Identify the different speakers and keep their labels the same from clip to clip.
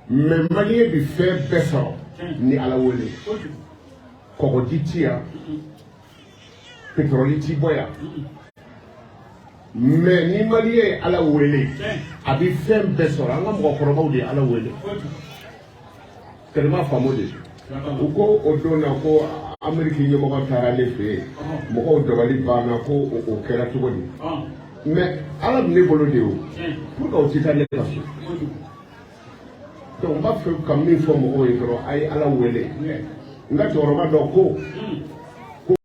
Speaker 1: Mais malien bɛ fɛn bɛɛ sɔrɔ ni Ala wele. Kɔgɔji ti yan, pétrole ti bɔ yan, mais ni malien ye Ala wele, a bɛ fɛn bɛɛ sɔrɔ. An ka mɔgɔkɔrɔbaw de ye Ala wele tellement faamu de. U ko o don na ko Ameriki ɲɛmɔgɔ taara ale fɛ yen, mɔgɔw dabali banna ko o kɛra cogo di? Mais Ala bɛ ne bolo de o, pour que o ti taa ne ka so. Donc n b'a fɛ ka min fɔ mɔgɔw ye dɔrɔn, a ye Ala wele. N ka cɛkɔrɔba dɔ ko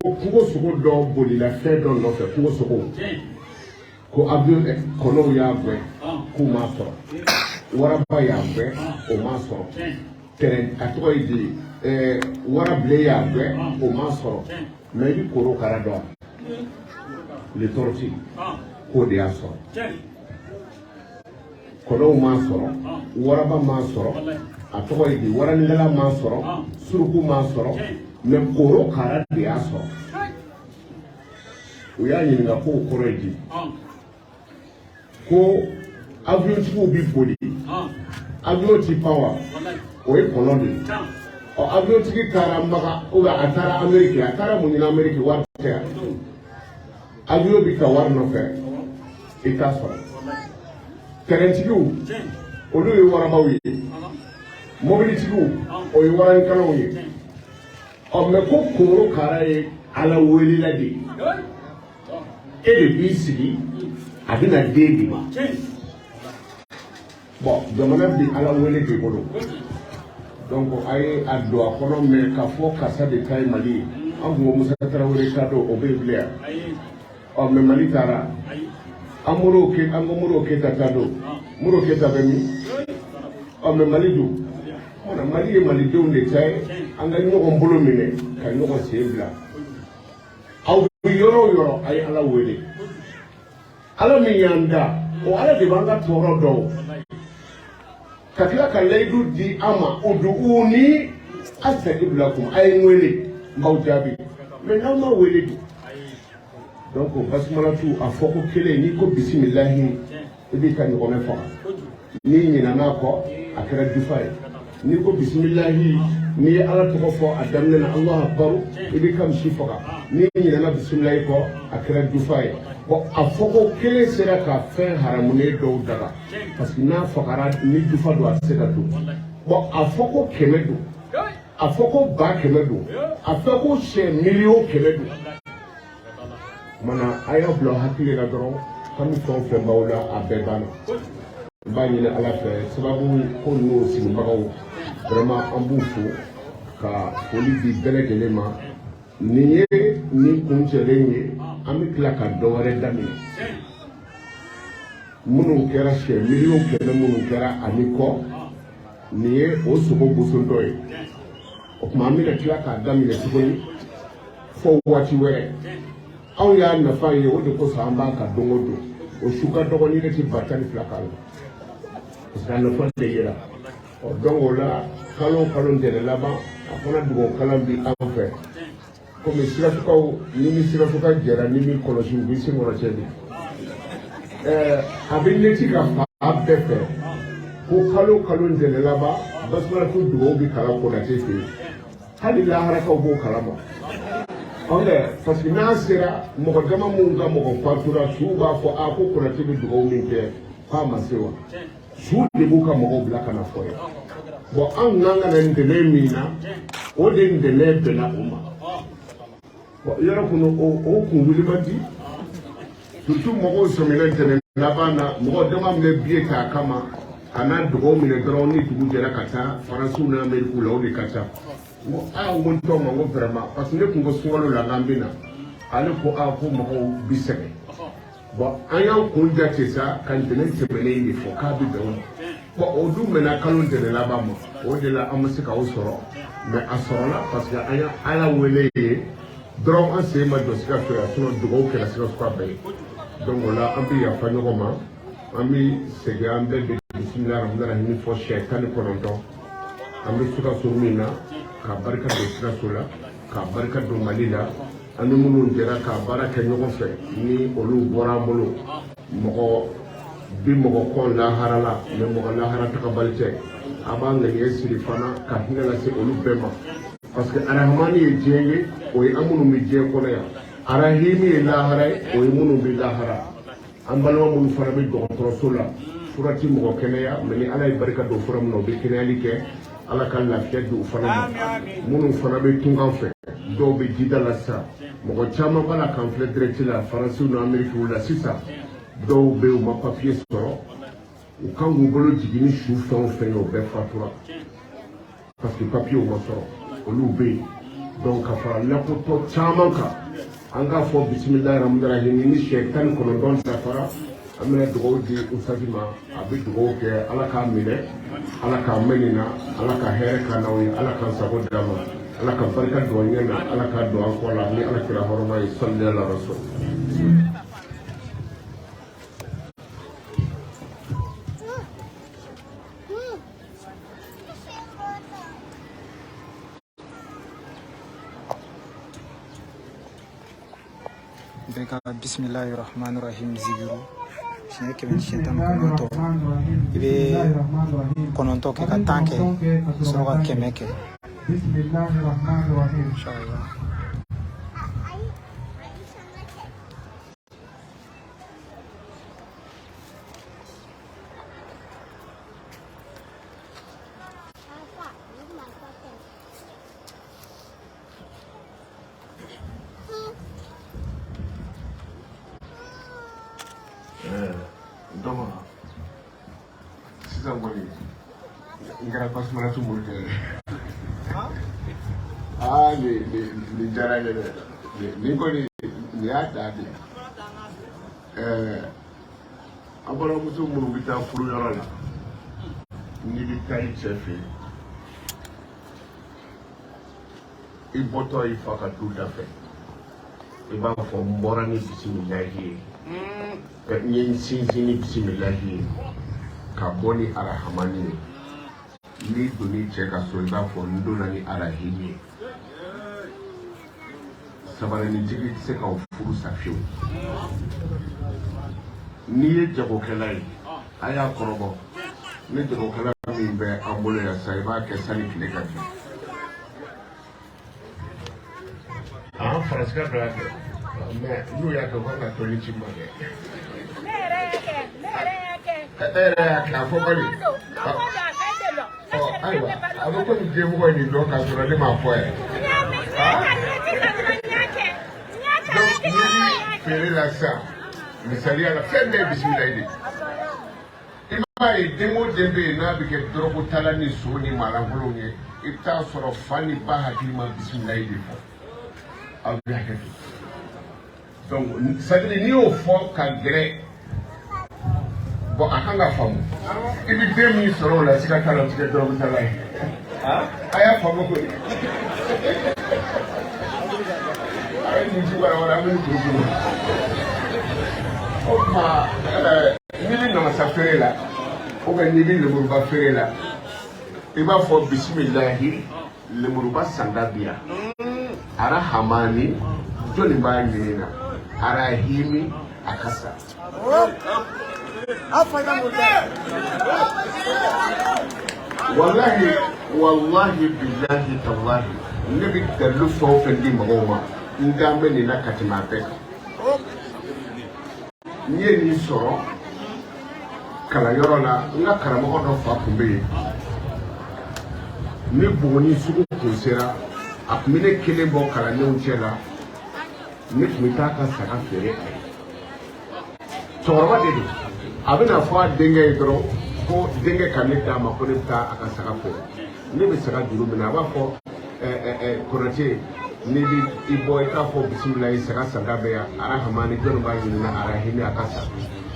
Speaker 1: kungo sogo dɔ bolila fɛn dɔ nɔfɛ, kungo sogo ko avion kɔnɔw y'a gɛn k'u m'a sɔrɔ, waraba y'a gɛn, o m'a sɔrɔ, tɛrɛn a tɔgɔ ye di, warabilen y'a gɛn, o m'a sɔrɔ. Mais i bɛ korokara dɔn, le tortue, k'o de y'a sɔrɔ. Kɔnɔw m'a sɔrɔ, waraba m'a sɔrɔ, a tɔgɔ ye di, waranikala m'a sɔrɔ, suruku m'a sɔrɔ, mais korokara de y'a sɔrɔ. U y'a ɲininka k'o kɔrɔ ye di? Ko aviontigiw bi boli, avion ti pan wa? O ye kɔnɔ de ye. Ɔ, aviontigi taara Maga ou bien a taara Amérique, a taara mun ɲini Amérique? Wari tɛ yan. Avion bi ka wari nɔfɛ, i t'a sɔrɔ. Tɛrɛntigiw, olu ye warabaw ye. Mobilitigiw, o ye waranikalaw ye. Ɔ, mais ko korokara ye Ala welela de ye. E de b'i sigi, a bɛna den di ma. Bon, jamana bi Ala wele de bolo. Donc a ye a don a kɔnɔ, mais k'a fɔ karisa de ta ye Mali ye, an kun ko Musa Tarawele ta don, o bɛ yen bilen yan. Ɔ, mais Mali taara an Modibo Ke, an ko Modibo Keyita ta don. Modibo Keyita bɛ min? Ɔ, mais Mali dun mana, Mali ye malidenw de ta ye. An ka ɲɔgɔn bolo minɛ ka ɲɔgɔn sen bila. Aw bɛ yɔrɔ o yɔrɔ, a ye Ala wele. Ala min y'an da, o Ala de b'an ka tɔɔrɔ dɔn, ka tila ka layidu di an ma: uduuni astajib lakum, a ye n wele, n b'aw jaabi. Mais n'aw ma wele dun? Donc basumalatu, a fɔ ko kelen, n'i ko bisimilahi, i b'i ka ɲɔgɔmɛ faga. N'i ɲinɛn'a kɔ, a kɛra jufa ye. N'i ko bisimilahi, n'i ye Ala tɔgɔ fɔ a daminɛ na, Alahu akibaru, i b'i ka misi faga. N'i ɲinɛna bisimilahi kɔ, a kɛra jufa ye. Bon, a fɔ ko kelen sera ka fɛn haramunen dɔw daga, parce que n'a fagara ni jufa don, a tɛ se ka dun. Bon, a fɔ ko 100 don, a fɔ ko 100,000 don, a fɔ ko sɛ 100,000,000 don. Mana a y'a bila hakili la dɔrɔn, hami fɛn o fɛn b'aw la, a bɛɛ banna. N b'a ɲini Ala fɛ, sababu ko ninnu sigibagaw, vraiment an b'u fo ka foli di bɛɛ lajɛlen ma. Nin ye nin kuncɛlen ye, an bɛ tila ka dɔ wɛrɛ daminɛ. Minnu kɛra sɛ 100,000,000 minnu kɛra ani kɔ, nin ye o sogo bosontɔ ye. O tuma an bɛna tila k'a daminɛ tuguni fo waati wɛrɛ. Anw y'a nafa ye, o de kosɔn an b'a ka don o don. O su ka dɔgɔ ni ne ti 12,000 k'a la, parce que a nafa de yera. Ɔ, donc o la, kalo o kalo ntɛnɛn laban, a fana dugawu kalan bi an fɛ. Komi Sikasokaw, ni ni Sikasoka jɛra, ni min kɔlɔsi, u b'i sen kɔrɔ cɛ de. Ɛɛ, a bɛ neti ka fa bɛɛ fɛ ko kalo o kalo ntɛnɛn laban, basumalatu dugawu bi kalan Konate fɛ yen. Hali laharakaw b'o kalama. Ɔ, parce que n'a sera mɔgɔ dama minnu ka mɔgɔ fatura, suw b'a fɔ a ko Konate bɛ dugawu min kɛ, k'a ma se wa. Su de b'u ka mɔgɔw bila ka na fɔ ye. Bon, anw n'an ka na ntɛnɛn min na, o de ntɛnɛn bɛnna o ma. Bon, yɔrɔ kun o kun wuli man di, surtout mɔgɔw sɔmina ntɛnɛn laban na. Mɔgɔ dama min bɛ biye k'a kama ka n'a dugawu minɛ dɔrɔn, ni dugu jɛra ka taa Faransiw ni Amérique la, o de ka ca. N ko aa, n ko n tɔ ma, n ko vraiment, parce que ne kun ko sunkalo la k'an bɛ na. Ale ko aa, ko mɔgɔw bi sɛgɛn. Bon, an y'an kun jate sa ka ntɛnɛn tɛmɛnen de fɔ k'a bɛ bɛn o ma. Bon, o dun bɛnna kalo ntɛnɛn laban ma, o de la an ma se k'o sɔrɔ. Mais a sɔrɔla parce que an ye Ala wele ye dɔrɔn, an sen ma jɔ Sikaso yan, sinon dugawu kɛra Sikaso ka bɛɛ ye. Donc o la, an bɛ yafa ɲɔgɔn ma, an bɛ segin, an bɛɛ bɛ bisimilahi rahmani rahimi fɔ siɲɛ 19. An bɛ Sikaso min na, ka barika don Sikaso la, ka barika don Mali la. An ni minnu jɛra ka baara kɛ ɲɔgɔn fɛ, ni olu bɔra an bolo, mɔgɔ bi mɔgɔ kɔn lahara la, mais mɔgɔ lahara tagabali tɛ. An b'an ŋaniya siri fana ka hinɛ lase olu bɛɛ ma, parce que arahamani ye diɲɛ ye, o ye an minnu bɛ diɲɛ kɔnɔ yan. Arahimi ye lahara ye, o ye minnu bɛ lahara. An balima minnu fana bɛ dɔgɔtɔrɔso la, fura ti mɔgɔ kɛnɛya, mais ni Ala ye barika don fura min na, o bɛ kɛnɛyali kɛ. Ala ka lafiya di u fana ma. Minnu fana bɛ tunkan fɛ, dɔw bɛ jida la sisan, mɔgɔ caman b'a la k'an filɛ direct la Faransiw ni Amerikiw la sisan. Dɔw bɛ yen, u ma papiye sɔrɔ, u kan k'u bolo jigin ni su fɛn o fɛn ye, o bɛɛ fatura parce que papiyew ma sɔrɔ. Olu bɛ yen. Donc ka fara lakotɔ caman kan, an k'a fɔ bisimilahi rahmani rahim ni siɲɛ 19 dafara. An bɛna dugawu di Usasi ma, a bɛ dugawu kɛ. Ala k'a minɛ, Ala k'a mɛn nin na, Ala ka hɛrɛ k'an n'aw ye, Ala k'an sago d'a ma, Ala ka barika don an ɲɛ na, Ala k'a don an kɔ la ni Ala kira hɔrɔma ye. Sali ala rasul.
Speaker 2: Bɛɛ ka bisimilahi rahmani rahim zikiru siɲɛ 119, i bɛ 9 kɛ ka 10 kɛ, ka sɔrɔ ka 100 kɛ, inshallah.
Speaker 1: Donc sisan kɔni n kɛra tasuma tu morikɛ ye. Aa, nin diyara n ye dɛ. Nin kɔni, nin y'a dan de ye. An balimamuso minnu bɛ taa furuyɔrɔ la, n'i bɛ taa i cɛ fɛ yen, i bɔtɔ i fa ka du da fɛ, i b'a fɔ n bɔra ni bisimilahi ye, n ye n sinsin ni bisimilahi ye ka bɔ ni arahamani ye. N'i donn'i cɛ ka so, i b'a fɔ n donna ni arahimi ye. Sabaranintigi tɛ se k'aw furu sa fiyewu. N'i ye jagokɛla ye, a y'a kɔrɔbɔ ni jagokɛla min bɛ an bolo yan sa, i b'a kɛ sani tile ka bin. An Faransi dɔ y'a kɛ, mais n'u y'a kɛ, u kan ka tɔli ci ma dɛ.
Speaker 3: Ne yɛrɛ y'a kɛ, ne yɛrɛ y'a kɛ.
Speaker 1: E yɛrɛ y'a kɛ, a fɔ bali. Ɔ ayiwa, a bɛ komi diɲɛmɔgɔ ye nin dɔn k'a sɔrɔ ne m'a fɔ yɛrɛ. Donc n'i bɛ feere la sisan, misaliya la, fɛn bɛɛ ye bisimilayi de. I b'a ye, den o den bɛ yen n'a bɛ kɛ dɔrɔgutala ni so ni maalankolonw ye, i bɛ taa sɔrɔ fa ni ba hakili ma bisimilayi de fɔ. Aw bɛ hakɛ to. Donc c'est à dire n'i y'o fɔ ka gɛrɛ, bon, a kan ka faamu. I bɛ den min sɔrɔ o la, siga t'a la, o tɛ kɛ dɔrɔgutala ye. A y'a faamu koyi. A ye nin ci wara wara, an bɛ nin kurukuru. O tuma n'i bɛ namasa feere la ou bien n'i bɛ lemuruba feere la, i b'a fɔ bisimilahi, lemuruba sanda bi yan, arahamani, jɔnni b'a ɲini na, arahimi, a ka sa. Walahi, walahi, bilahi, tallahi, ne bɛ dalilu fɛn o fɛn di mɔgɔw ma, n dan bɛ nin na ka tɛmɛ a bɛɛ kan. N ye nin sɔrɔ kalanyɔrɔ la. N ka karamɔgɔ dɔ fa tun bɛ yen. Ni Buguni sugu kun sera, a tun bɛ ne kelen bɔ kalandenw cɛ la, ne tun bɛ taa ka saga feere a ye. Cɛkɔrɔba de don. A bɛna fɔ a denkɛ ye dɔrɔn ko denkɛ ka ne d'a ma, ko ne bɛ taa a ka saga feere. Ne bɛ saga juru minɛ, a b'a fɔ Konate, n'i bɛ i bɔ, i k'a fɔ bisimilayi, saga sanda bɛ yan, arahamani, jɔnni b'a ɲini na, arahimi, a ka sa.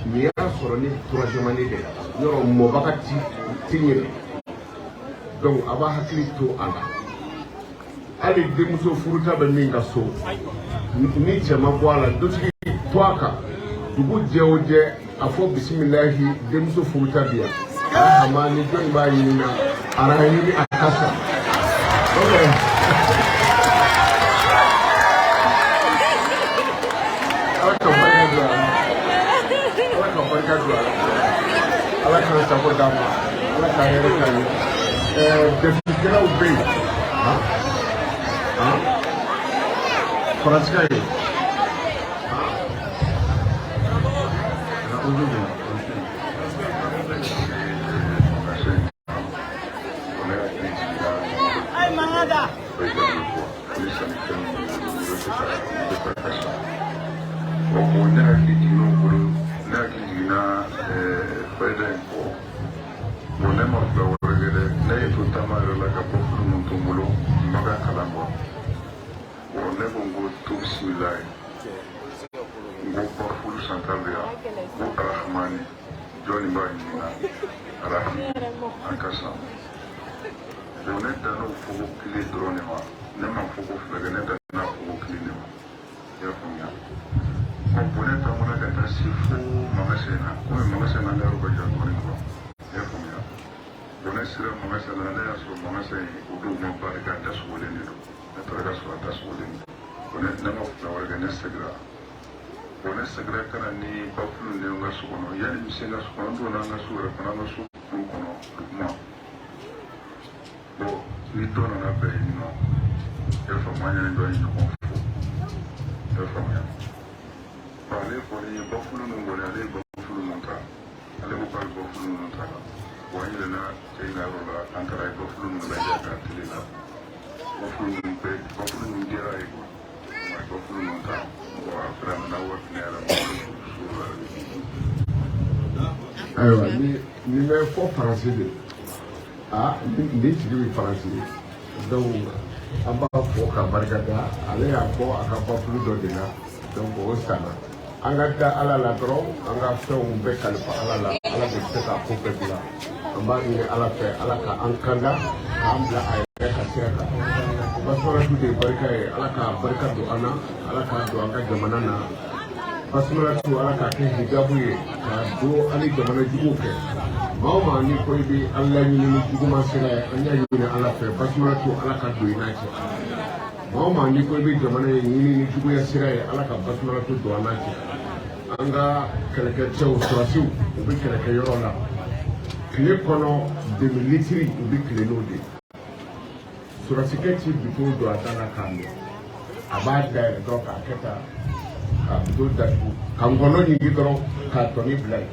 Speaker 1: Nin y'a sɔrɔ ne troisième année de la. Yɔrɔ mɔbaga ti ɲinɛ. Donc a b'a hakili to a la. Hali denmuso furuta bɛ min ka so, ni cɛ ma bɔ a la, dutigi to a kan, dugu jɛ o jɛ, a fɔ bisimilahi, denmuso furuta bi yan, arahamani, jɔnni b'a ɲini na, arahimi, a ka sa. Ok, Ala ka barika don a la, Ala ka barika don a la, Ala k'an sago d'a ma, Ala ka hɛrɛ k'an ye. Dɛfikɛlaw bɛ yen, han han, faransikan ye.
Speaker 4: Bon, ne hakili jiginna o bolo, ne hakili jiginna fayida in kɔ. Bon, ne ma fila wɛrɛ kɛ dɛ, ne ye to taama yɛrɛ la ka bafulu ninnu to n bolo, n ma ka kalan quoi. Bon, ne ko n ko to bisimilayi, n ko bafulu santa bɛ yan, n ko arahamani, jɔnni b'a ɲininka arahami an ka san. Bon, ne danna o fɔko kelen dɔrɔn de ma, ne ma fɔko fila kɛ, ne danna fɔko kelen de ma, i y'a faamuya. Ɔ bon, ne taamana ka taa se fo magasin na, komi magasin na, an ka yɔrɔ ka jan dɔɔnin quoi, i y'a faamuya. Bon, ne sera magasin na, ne y'a sɔrɔ magasin in o don ma barika, a da sogolen de don. Ne taara ka sɔrɔ a da sogolen don. Bon, ne ma fila wɛrɛ kɛ, ne seginna. Bon, ne seginna ka na ni bafulu de ye n ka so kɔnɔ. Yanni n bɛ se n ka so kɔnɔ, n donna an ka so yɛrɛ kɔnɔ, an ka so kuru kɔnɔ duguma. Bon, ni dɔ nana bɛn yen nɔ, i y'a faamu, an yɛrɛ dɔ ye ɲɔgɔn fo, i y'a faamuya. Bon, ale kɔni ye bafulu ninnu kɔni, ale ye bafulu ninnu ta, ale ko k'a bɛ bafulu ninnu ta. Bon, an yɛlɛnna cɛ in ka yɔrɔ la, an taara ye bafulu ninnu lajɛ ka tele la. Bafulu ninnu bɛɛ, bafulu ninnu diyara ye quoi. A ye bafulu ninnu ta. Bon, après a nana wari di ne yɛrɛ ma so la.
Speaker 1: Ayiwa, ni nin bɛ fɔ faransi de, aa, nin tigi bɛ faransi ye. Donc an b'a fɔ ka barika da, ale y'a bɔ a ka bafulu dɔ de la. Donc o sanna, an ka da ala la dɔrɔn, an ka fɛnw bɛɛ kalifa ala la, ala de bɛ se k'a ko bɛɛ dilan. An b'a ɲini ala fɛ, ala ka an kanda, k'an bila a yɛrɛ ka sira kan. Basmalatu de ye barika ye, ala ka barika don an na, ala k'a don an ka jamana na. Basmalatu, ala k'a kɛ hijabu ye k'a don an ni jamana juguw fɛ. Maa o maa ni ko i bɛ an laɲini ni juguman sira ye, an y'a ɲini ala fɛ, basmalatu, ala ka don i n'a cɛ. Maa o maa ni ko i bɛ jamana in ɲini ni juguya sira ye, ala ka basmalatu don an n'a cɛ. An ka kɛlɛkɛcɛw, sɔrɔsiw, u bɛ kɛlɛkɛyɔrɔ la tile kɔnɔ, demi litiri u bɛ tile n'o de ye. Sɔrɔsikɛ ti bidon don a da la k'a min, a b'a dayɛlɛ dɔrɔn k'a kɛ tan, ka bidon datugu, ka ngɔnɔ ɲigin dɔrɔn k'a tɔni bila yen.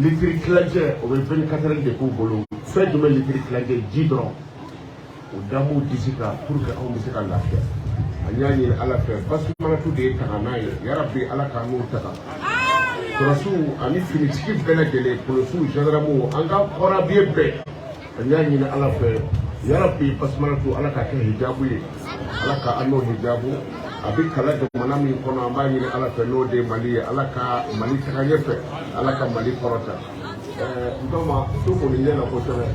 Speaker 1: Litiri tilancɛ, o bɛ 24 heures de k'u bolo. Fɛn jumɛn? Litiri tilancɛ ji dɔrɔn, o da b'u disi kan pour que anw bɛ se ka lafiya. An y'a ɲini ala fɛ, basumalatu de ye tagana ye, yarabi ala k'an n'u taga. Sɔrɔsiw ani finitigi bɛɛ lajɛlen, polisiw, gendarmew, an ka kɔrɔbiye bɛɛ, an y'a ɲini ala fɛ, yarabi basumalatu, ala k'a kɛ hijabu ye, ala ka an n'o hijabu. A bɛ kala jamana min kɔnɔ, an b'a ɲini ala fɛ, n'o de ye mali ye, ala ka mali taga ɲɛfɛ, ala ka mali kɔrɔta. Ɛɛ n tɔma, so kɔni ɲɛna kosɛbɛ,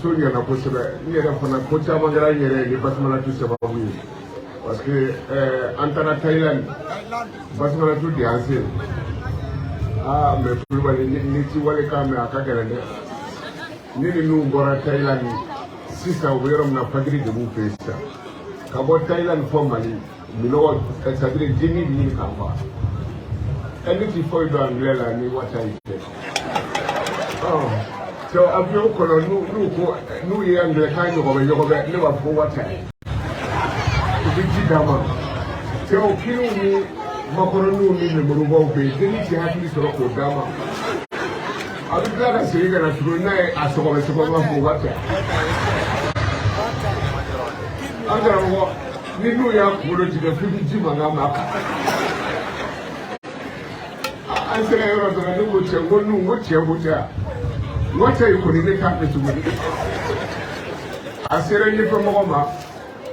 Speaker 1: so ɲɛna kosɛbɛ. N yɛrɛ fana, ko caman kɛra n yɛrɛ ye ni basumalatu sababu ye, parce que an taara Thaïlande, basumalatu de y'an se. Aa, mais Kulubali, ni ti walekan mɛn, a ka gɛlɛn dɛ. Ni ninnu bɔra Thaïlande sisan, u bɛ yɔrɔ min na, fajiri de b'u fɛ yen sisan. Ka bɔ Thaïlande fɔ Mali, minɔgɔ, c'est à dire jini bɛ ɲini k'an faga. Ɛ, ne ti foyi dɔn anglais la ni wata in tɛ. Ɔ cɛ, avion kɔnɔ, n'u ko n'u ye anglais kan ɲɔgɔnbɛ ɲɔgɔnbɛ, ne b'a fɔ ko wata ye, u bɛ ji d'a ma. Cɛw, kiniw ni makɔrɔniw ni lemurubaw bɛ yen, denni tɛ hakili sɔrɔ k'o d'a ma. A bɛ tila ka segin ka na tuguni n'a ye a sɔgɔbɛ sɔgɔbɛ, b'a fɔ wata. An karamɔgɔ, ni n'u y'a kunkolo tigɛ f'i bɛ ji mankan mɛn a kan. An sera yɔrɔ dɔ la, ne ko cɛ, n ko n'u, n ko cɛ, ko tɛ yan, n ko cɛ in kɔni, ne t'a fɛ tuguni. A sera ɲɛfɛ mɔgɔ ma,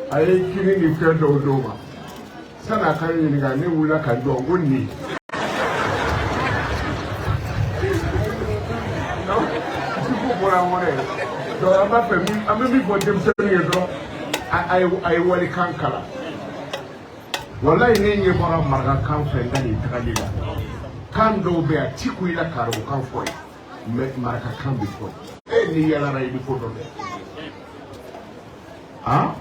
Speaker 1: a ye kini ni fɛn dɔw d'o ma. Sani a ka ɲininka, ne wulila ka jɔ, n ko nin jiko bɔra an kɔnɔ yen. Donc an b'a fɛ min, an bɛ min fɔ denmisɛnninw ye dɔrɔn, a ye walikan kalan. Walayi, ne ɲɛ bɔra marakakan fɛ n ka nin tagali la. Kan dɔw bɛ yen, a ti ku i la ka arabukan fɔ ye, mais marakakan bɛ fɔ ye. E n'i yalara, i bɛ ko dɔn dɛ. Ah,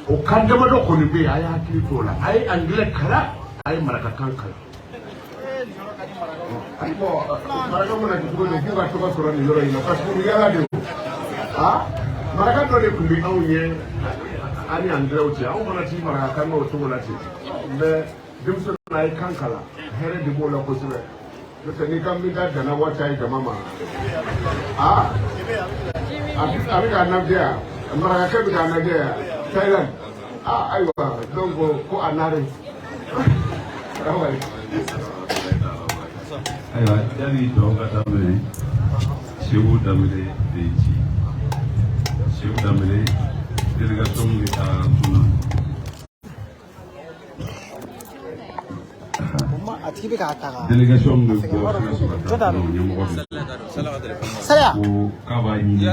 Speaker 1: o kan damadɔ kɔni bɛ yen, a ye hakili t'o la. A ye anglais kalan, a ye marakakan kalan. Ayi, bɔn, maraka mana kɛ cogo di, k'u ka tɔgɔ sɔrɔ nin yɔrɔ in na, parce que u bɛ yala de o. Ah, maraka dɔ de tun bɛ anw ɲɛ an ni angilɛw cɛ, anw fana ti marakakan mɛn o cogo la ten. Mais denmisɛnnin a ye kan kalan, hɛrɛ de b'o la kosɛbɛ. N'o tɛ n'i ka min da danna waati a ye jama ma, aa, a bɛ k'a lajɛ yan, marakakɛ bɛ k'a lajɛ yan Thailand. Aa, ayiwa, donc ko a nare.
Speaker 5: Ayiwa, yanni tɔw ka daminɛ, Seku Danbele de ye ci. Seku Danbele, délégation min bɛ taa kunna.
Speaker 2: A tigi bɛ k'a ta ka
Speaker 5: Délégation min bɛ bɔ Sikaso ka taa kunna, o ɲɛmɔgɔ bɛ
Speaker 2: saya
Speaker 5: ko k'a b'a ɲini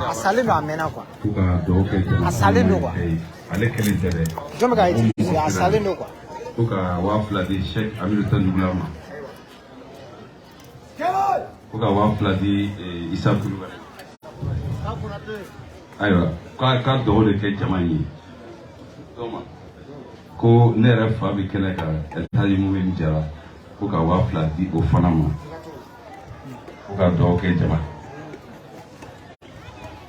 Speaker 2: a salen don, a mɛnna quoi.
Speaker 5: Ko ka dugawu kɛ jamana
Speaker 2: A salen don quoi.
Speaker 5: ye. Ale kelen tɛ dɛ.
Speaker 2: Jɔn bɛ k'a utiliser? A salen don quoi.
Speaker 5: Ko ka 2000 di Cheikh Amidu Tanjugula ma. Ko ka 2000 di Isa Kulubali. Ayiwa, k'a ka dugawu de kɛ jama in ye. Ko ne yɛrɛ fa bɛ kɛnɛ kan, Elhaji Mumini Jara, ko ka 2000 di o fana ma. Ko ka dugawu kɛ jama ye.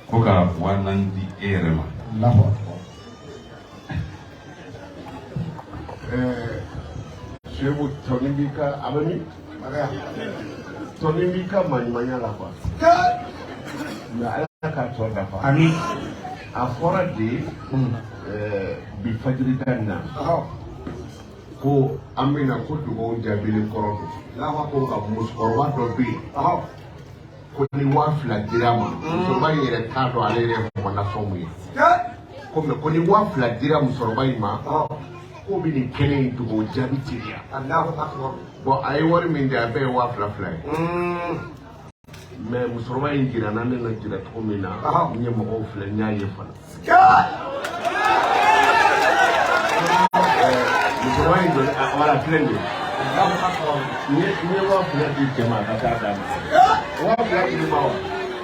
Speaker 5: Ko ka 4000 di e yɛrɛ ma.
Speaker 1: Seku, tɔni b'i ka, a bɛ min tɔni b'i ka maɲumanya la quoi, mais Ala k'a tɔ dafa.
Speaker 2: Ami.
Speaker 1: A fɔra de bi fajiri da in na ko an bɛna ko dugawu jaabilen kɔrɔ don, ko nka musokɔrɔba dɔ bɛ yen ko ni 2000 dira a ma, musokɔrɔba in yɛrɛ t'a dɔn ale yɛrɛ ye mɔgɔ nasɔn mun ye, ko mais ko ni 2000 dira musokɔrɔba in ma, k'o bɛ nin kɛnɛ in dugawu jaabi teliya. Bon, a ye wari min di, a bɛɛ ye 2000 2000 ye. Mais musokɔrɔba in jira na ne na jira cogo min na, n ye mɔgɔw filɛ, n y'a ye fana. Musokɔrɔba in jɔlen, wala filɛ nin ye. N ye 2000 di cɛ ma, a ka taa d'a ma. 2000 di ma wa?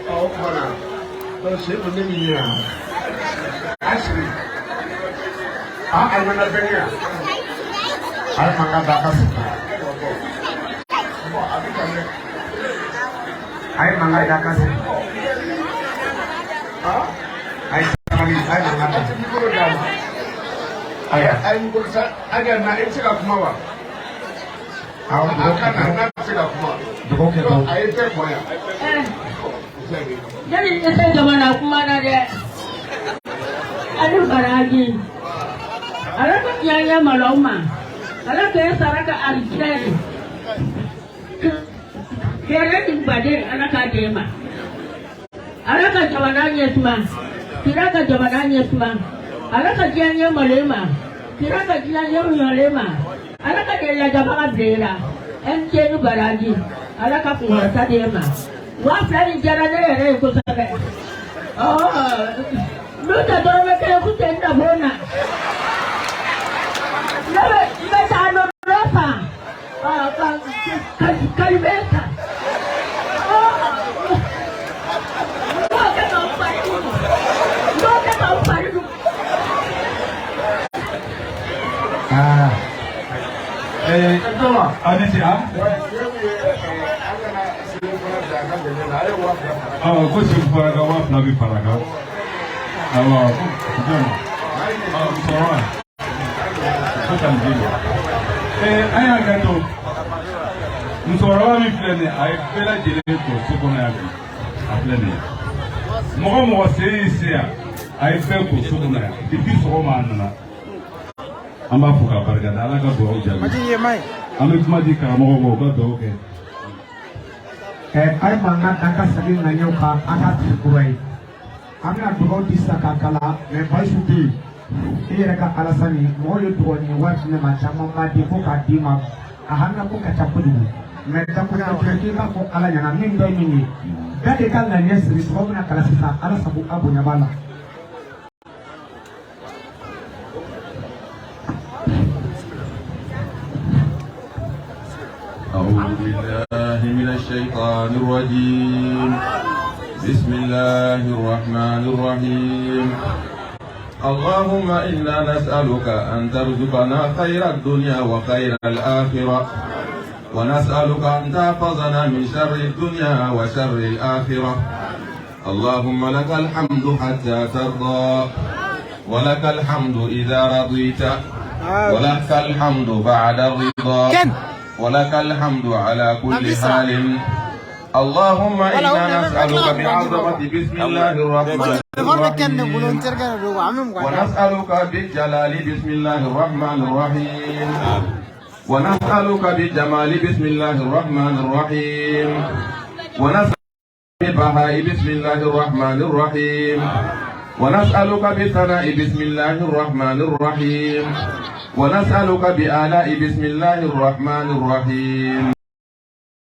Speaker 1: Ɔ, o tuma na, donc Seku, ne min ye yan, a sigi. A nana bɛn yan.
Speaker 6: A ye mankan da a ka sigi.
Speaker 1: Bon, a bɛ ka mɛn.
Speaker 6: A ye mankan da a ka sigi. A ye sabali, a ye mankan
Speaker 1: A
Speaker 6: da.
Speaker 1: tɛ micro d'a ma.
Speaker 6: Ayiwa.
Speaker 1: A ye micro sa, a ka na, e bɛ se ka kuma wa?
Speaker 6: Awɔ.
Speaker 1: A ka na, n'a bɛ se ka kuma.
Speaker 6: Dugawu kɛ dɔrɔn.
Speaker 1: A ye bɛɛ bɔ yan.
Speaker 3: Jeli tɛ se jamana kuma na dɛ. Ani baraji. Ala ka diɲɛ ɲɛ malo ma. Ala k'e sara ka alijinɛ ye. Hɛrɛ ni baden, Ala k'a d'e ma. Ala ka jamana ɲɛ suma. Kira ka jamana ɲɛ suma. Ala ka diɲɛ ɲɛ malo ma. Kira ka diɲɛ ɲɛ malo ma. Ala ka den lajabaga bila i la. MT ni baraji. Ala ka kunkɔrɔta d'e ma. 2000 nin diyara ne yɛrɛ ye kosɛbɛ. N'o tɛ dɔrɔmɛ kelen kun tɛ n dabɔ na. Ne bɛ n bɛ taa nɔnɔ san. Ka kalibɛ san. N b'o kɛ ka n fari dun. N b'o kɛ ka n fari dun.
Speaker 6: Aa.
Speaker 5: A ni ce a.
Speaker 1: An kana Seku fana bila a ka dɛmɛ na, a ye 2000 fara.
Speaker 5: Ɔ, ko Seku fana ka 2000 bi fara kan. Awɔ, ko jɔn ma? Ɔ, musokɔrɔba. Ko ka nin d'i ma. An y'a kɛ to. Musokɔrɔba min filɛ nin ye, a ye bɛɛ lajɛlen to so kɔnɔ yan bi. A filɛ nin ye. Mɔgɔ o mɔgɔ sen y'i se yan, a ye bɛɛ ko so kɔnɔ yan. Depuis sɔgɔma a nana. An b'a fo k'a barika da, Ala ka dugawu jaabi.
Speaker 2: Maji ye ma ye.
Speaker 5: An bɛ kuma di karamɔgɔw ma, u ka dugawu kɛ.
Speaker 6: A ye mankan da ka segin ŋaniyaw kan, a ka tigi kura ye. An bɛna dugawu di sisan k'a kalan, mais Bayisu bɛ yen. E yɛrɛ ka Alasani, mɔgɔw ye dugawu ɲini wari di ne ma, caman ma di ko k'a d'i ma. A hamina ko ka ca kojugu. Mais dakuruɲɛ kelen k'i b'a fɔ Ala ɲɛna min dɔ ye min ye. Bɛɛ de ka ŋaniya siri, dugawu bɛna kalan sisan, Ala sago a bonya b'a la.
Speaker 5: أعوذ بالله من الشيطان الرجيم. بسم الله الرحمن الرحيم. اللهم إنا نسألك أن ترزقنا خير الدنيا وخير الآخرة، ونسألك أن تحفظنا من شر الدنيا وشر الآخرة.
Speaker 7: اللهم لك الحمد حتى ترضى ولك الحمد إذا رضيت ولك الحمد بعد الرضا ولك الحمد على كل حال. اللهم إنا نسألك بعظمة بسم الله الرحمن الرحيم، ونسألك بالجلال بسم الله الرحمن الرحيم، ونسألك بالجمال بسم الله الرحمن الرحيم، ونسألك بالبهاء بسم الله الرحمن الرحيم، ونسألك بالثناء بسم الله الرحمن الرحيم، ونسألك بآلاء بسم الله الرحمن الرحيم.